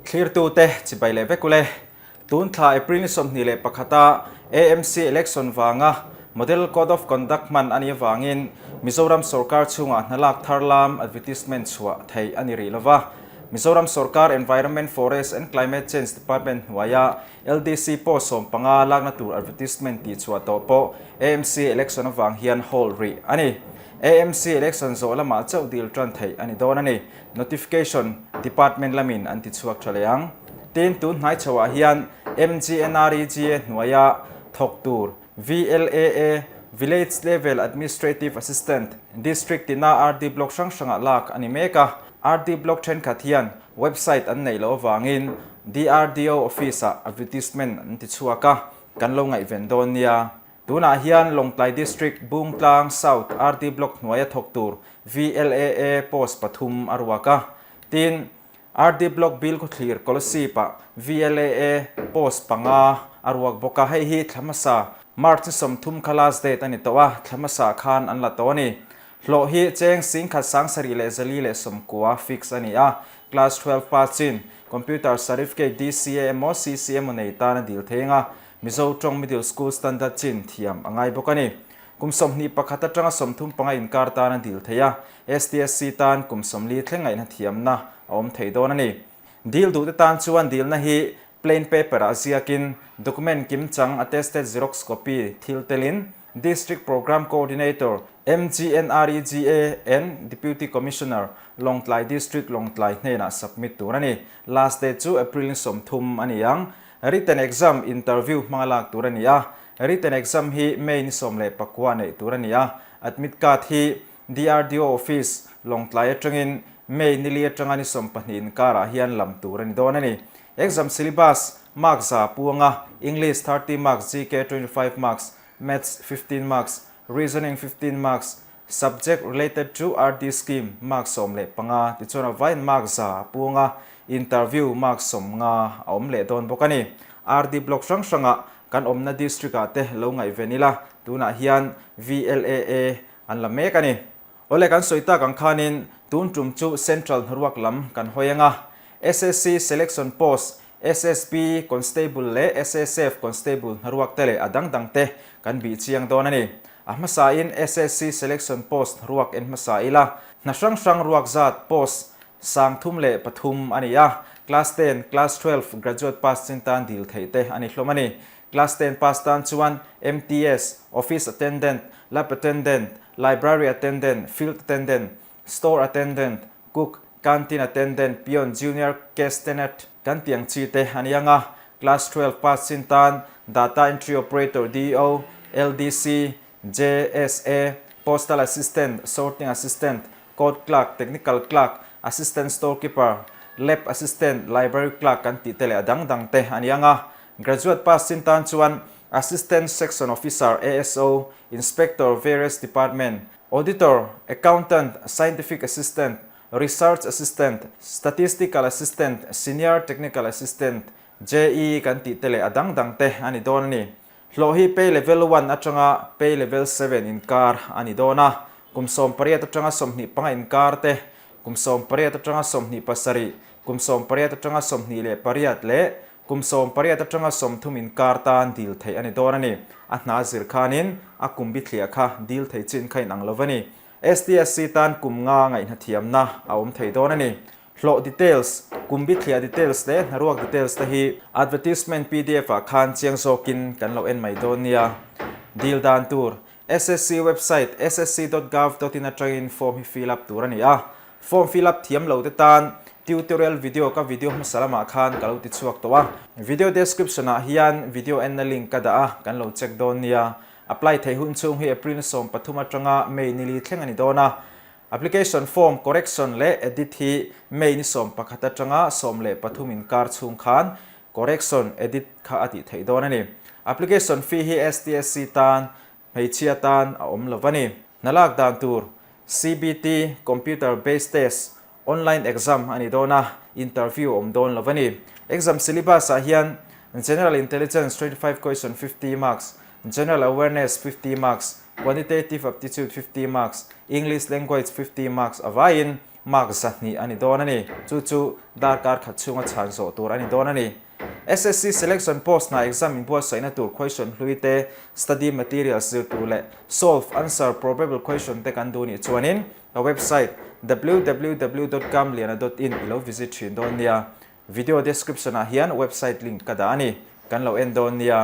Thlirtute chibai leh vek ule. Tun thla April ni 21 a AMC election vanga Model Code of Conduct hman a nih avangin Mizoram sorkar chhungah hna lak thar lam advertisement chhuah theih a ni rih lova. Mizoram sorkar Environment, Forest and Climate Change Department hnuaia LDC post 15 lakna tur advertisement tih chhuah tawh pawh AMC election avang hian hold rih a ni. AMC election zawh lamah chauh dil tan theih a ni dawn a ni. Notification Department lamin an ti chhuak tha leh ang. Tin, tun hnai chhoah hian MGNREGA hnuaia thawk tur VLAA, Village Level Administrative Assistant, District tina RD Block hrang hrangah lak a ni mek a. RD Block thenkhat hian website an neih loh avangin DRDO Office-ah advertisement an ti chhuak a, kan lo ngaihven dawn nia. Tunah hian Lawngtlai District, Bungtlang South RD Block hnuaia thawk tur VLAA post pathum a ruak a. Tin, RD Block Bill Khawthlir Kolasib-ah VLAA post panga a ruak bawk a, hei hi thla hmasa March ni 30 kha last date a ni tawh a, thla hmasa khan an la tawh a ni. Hlawh hi cheng 11,790 fix a ni a, Class 12 pass chin Computer Certificate DCA emaw CC emaw nei tan a dil thei ang a, Mizo tawng Middle School Standard chin thiam a ngai bawk a ni. Kum 21 atanga 35 inkar tan a dil thei a, STSC tan kum 40 thleng ngaihna thiamna a awm thei dawn a ni. Dil duhte tan chuan dilna hi plain paper-ah ziakin document kimchang attested xerox copy thil telin District Programme Coordinator, MGNREGA and Deputy Commissioner, Lawngtlai District, Lawngtlai hnenah submit tur a ni. Last date chu April ni 30 a ni ang. Written exam, interview hmanga lak tur a ni a. Written exam hi May ni 19 neih tur a ni a. Admit card hi DRDO Office, Lawngtlai atangin May ni li atanga ni 20 inkarah hian lam tur a ni dawn a ni. Exam syllabus, mark 100 puanga, English 30 marks, GK 25 marks, Maths 15 marks, Reasoning 15 marks, Subject related to RD scheme mark 15, tichuan a vaiin mark 100 puanga, interview mark 50 a awm leh dawn bawk a ni. RD block hrang hrangah kan awmna district ah te lo ngaihven ila, tunah hian VLAA an la mek a ni. Awle kan sawi tak ang khanin tun tum chu Central hnaruak lam kan hawi ang a, SSC Selection Post, SSP Constable leh SSF Constable hnaruak te leh a dang dang te kan bih chiang dawn a ni. A hmasain SSC Selection Post hnaruak en hmasa ila, hna hrang hrang ruak zat post 303 a ni a, Class 10, Class 12 graduate pass chin tan dil theih te a ni hlawm a ni. Class 10 pass tan chuan MTS, Office Attendant, Lab Attendant, Library Attendant, Field Attendant, Store Attendant, Cook, Canteen Attendant, Peon, Junior Castanet kan tih ang chi te a ni ang a. Class 12 pass chin tan Data Entry Operator, DEO, LDC, JSA, Postal Assistant, Sorting Assistant, Court Clerk, Technical Clerk, Assistant Storekeeper, Lab Assistant, Library Clerk kan tih te leh a dang dang te a ni ang a. Graduate pass chin tan chuan Assistant Section Officer, ASO, Inspector, various department, Auditor, Accountant, Scientific Assistant, Research Assistant, Statistical Assistant, Senior Technical Assistant, JE kan tih te leh a dang dang te a ni dawn a ni. Hlawh hi Pay Level 1 atanga Pay Level 7 inkar a ni dawn a, kum 18 atanga 25 inkar te, kum 18 atanga 27, kum 18 atanga 28 leh kum 18 atanga 30 inkar tan dil theih a ni dawn a ni. A hna zir khanin a kum bithliah kha dil thei chin kha inang lo a ni. STSC tan kum nga ngaihna thiamna a awm thei dawn a ni. Hlawh details, kum bithliah details leh hnaruak details te hi advertisement pdf ah khan chiang zawkin kan lo en mai dawn nia. Dil dan tur, SSC website ssc.gov.in atangin form hi fill up tur a ni a. Form fill up thiam lo te tan tutorial video ka video hmasa lamah khan ka lo ti chhuak tawh a. Video description ah hian video enna link ka dah a, kan lo check dawn nia. Apply thei hun chhung hi April 13 atanga May ni li thleng a ni dawn a. Application form correction leh edit hi May ni 11 atanga 13 inkar chhung khan correction edit kha a tih theih dawn a ni. Application fee hi STSC tan, hmeichhia tan a awm lo a ni. Hna lak dan tur CBT, Computer Based Test, online exam a ni dawn a, interview awm dawn lo a ni. Exam syllabus ah hian General Intelligence 25 question 50 marks, General Awareness 50 marks, Quantitative Aptitude 50 marks, English Language 50 marks avaiin. mark 200 a ni dawn a ni. Chu chu darkar khat chhunga chhan zawh tur a ni dawn a ni. SSC selection post hna exam inbuatsaihna tur question hlui te, study materials zir tur leh solve answer probable question te kan duh nih chuanin ka website www dot kamliana dot in i lo visit thin dawn nia. Video description ah hian website link ka dah a ni, kan lo en dawn nia.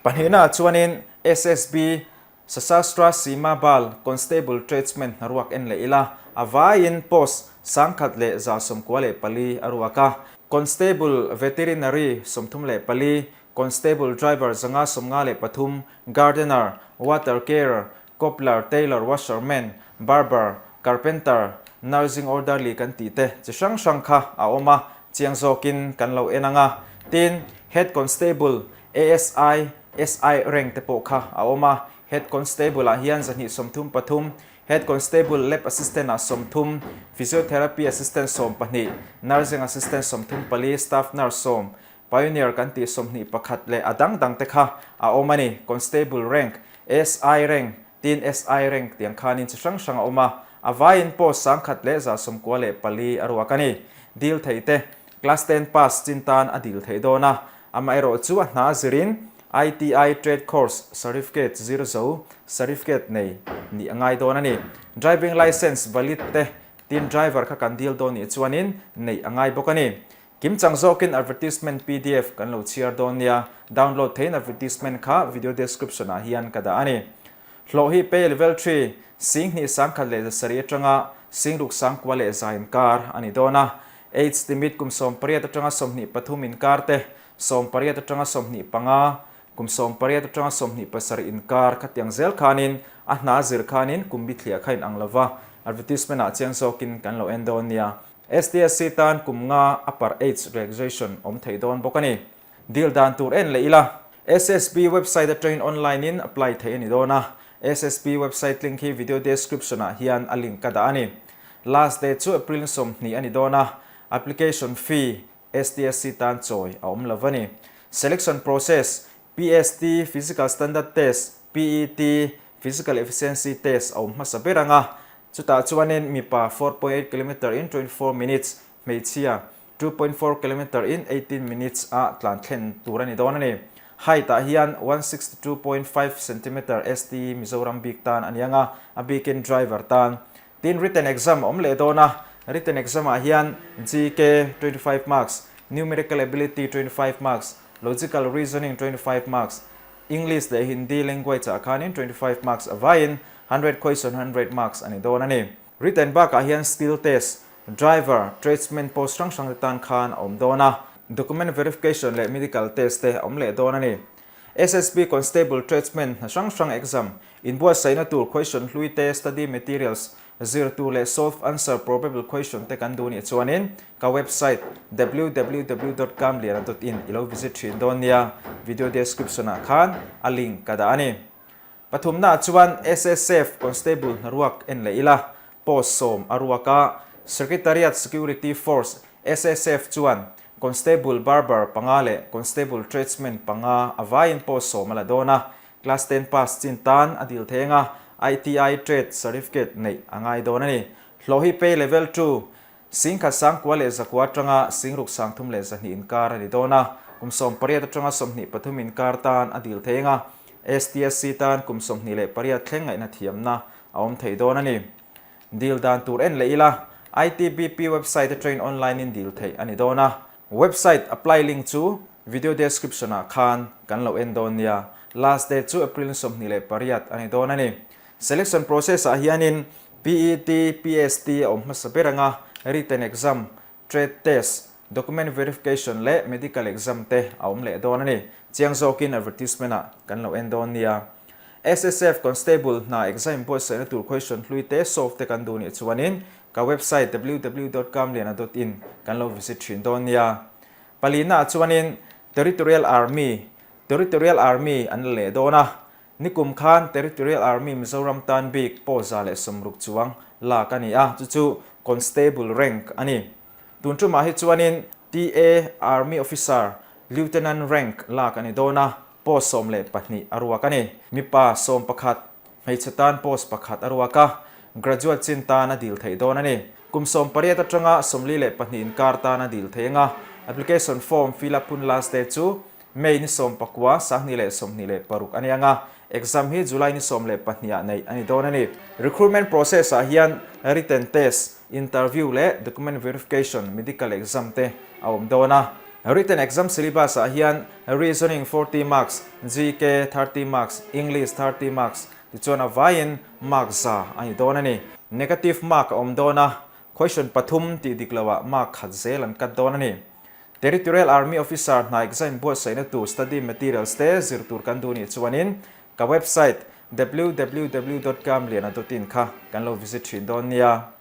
Pahnihna ah chuanin SSB Sashastra Seema Bal Constable Tradesman hnaruak en leh ila, a vaiin post 1194 a ruak a. Constable Veterinary 34, Constable Driver 553, Gardener, Water Carer, Cobbler, Tailor, Washerman, Barber, Carpenter, Nursing Orderly kan tih te chi hrang hrang kha a awm a, chiang zawkin kan lo en ang a. Tin, Head Constable, ASI, SI rank te pawh kha a awm a, Head Constable ah hian 233, Head Constable Lab Assistant ah 30, Physiotherapy Assistant 12, Nursing Assistant 34, Staff Nurse 10, Pioneer kan tih 21 leh a dang dang te kha a awm a ni. Constable rank, SI rank, tin SI rank tiang khanin chi hrang hrang a awm a, a vaiin post 1194 a ruak a ni. Dil thei te, Class ten pass chin tan a dil theih dawn a, amaherawh chu a hna zirin ITI Trade Course Certificate zir zo certificate nei nih a ngai dawn a ni. Driving Licence valid te tin driver kha kan dil dawn nih chuanin neih a ngai bawk a ni. Kimchang zawkin advertisement pdf kan lo chhiar dawn nia, download theihin advertisement kha video description ah hian ka dah a ni. Hlawh hi pay level 3, 21,107 atanga 61,100 inkar a ni dawn a. Age limit kum 18 atanga 23 inkar te, 18 atanga 25, kum 18 atanga 27 inkar khatiang zel khanin a hna zir khanin kum bithliah kha inang lova, advertisement ah chiang zawkin kan lo en dawn nia. STSC tan kum nga upper age relaxation awm thei dawn bawk a ni. Dil dan tur en leh ila. SSB website atangin online in apply theih a ni dawn a. SSB website link hi video description ah hian a link ka dah a ni. Last date chu April 20 a ni dawn a. Application fee STSC tan chawi a awm lo a ni. Selection process, PST, Physical Standard Test, PET, Physical Efficiency Test a awm hmasa ber ang a. Chutah chuanin mipa 4.8 kilometer in 24 minutes, hmeichhia 2.4 kilometer in 18 minutes a tlan thlen tur a ni dawn a ni. Height ah hian 162.5 centimeter ST Mizoram bik tan a ni ang a, a bikin driver tan. Tin written exam a awm leh dawn a, written exam ah hian GK 25 marks, Numerical Ability 25 marks, Logical Reasoning 25 marks, English leh Hindi language ah khanin 25 marks a vaiin 100 question 100 marks a ni dawn a ni. Written bakah hian skill test, driver, tradesman post hrang hrang te tan khan a awm dawn a. Document verification leh medical test te a awm leh dawn a ni. SSB Constable Tradesman hna hrang hrang exam, inbuatsaihna tur question hlui te, study materials, zir tur leh solve answer probable question te kan duh nih chuanin ka website www dot kamliana dot in i lo visit thin dawn nia. Video description ah khan a link ka dah a ni. Pathumnaah chuan SSF Constable hnaruak en leh ila, post 10 a ruak a, Secretariat Security Force, SSF, chuan Constable Barber panga leh Constable Tradesman panga a vaiin post 10 a la dawn a, Class ten pass chin tan a dil thei anga ITI Trade Certificate neih a ngai dawn a ni. Hlawh hi pay level 2, 11,900 atanga 63,200 inkar a ni dawn a, kum 18 atanga 23 inkar tan a dil thei anga STSC tan kum 28 thleng ngaihna thiamna a awm thei dawn a ni. Dil dan tur en leh ila, ITBP website atangin online in dil theih a ni dawn a. Website apply link chu video description ah khan kan lo en dawn nia. Last date chu April 28 a ni dawn a ni. Selection process ah hianin PET, PST a awm hmasa ber anga written exam, trade test, document verification leh medical exam te a awm leh dawn a ni. Chiang zawkin advertisement ah kan lo en dawn nia. SSF Constable hna exam buatsaihna tur question hlui te solve te kan duh nih chuanin ka website www dot kamliana dot in kan lo visit thin dawn nia. Palina ah chuanin Territorial Army, Territorial Army an la leh dawn a, Nikum khan Territorial Army Mizoram tan bik pawh 160 chuang lak a ni a, chu chu Constable rank a ni. Tun tumah hi chuanin TA Army Officer Lieutenant rank lak a ni dawn a, post 12 a ruak a ni. Mipa 11, hmeichhe tan post pakhat a ruak a, graduate chin tan a dil theih dawn a ni. Kum 18 atanga 42 inkar tana dil thei anga application form fill up hun last day chu May ni 19, 2026 a ni anga, exam hi July ni 12 ah neih a ni dawn a ni. Recruitment process ah hian written test, interview leh document verification, medical exam te a awm dawn a. Written exam syllabus ah hian reasoning 40 marks, GK 30 marks, English 30 marks tichuan a vaiin mark 100 a ni dawn a ni. Negative mark a awm dawn a, question pathum tih dik loah mark khat zel an cut dawn a ni. Territorial Army Officer hna exam buatsaihna tur study materials te zir tur kan duh nih chuanin ka website www dot kamliana dot in kha kan lo visit thin dawn nia.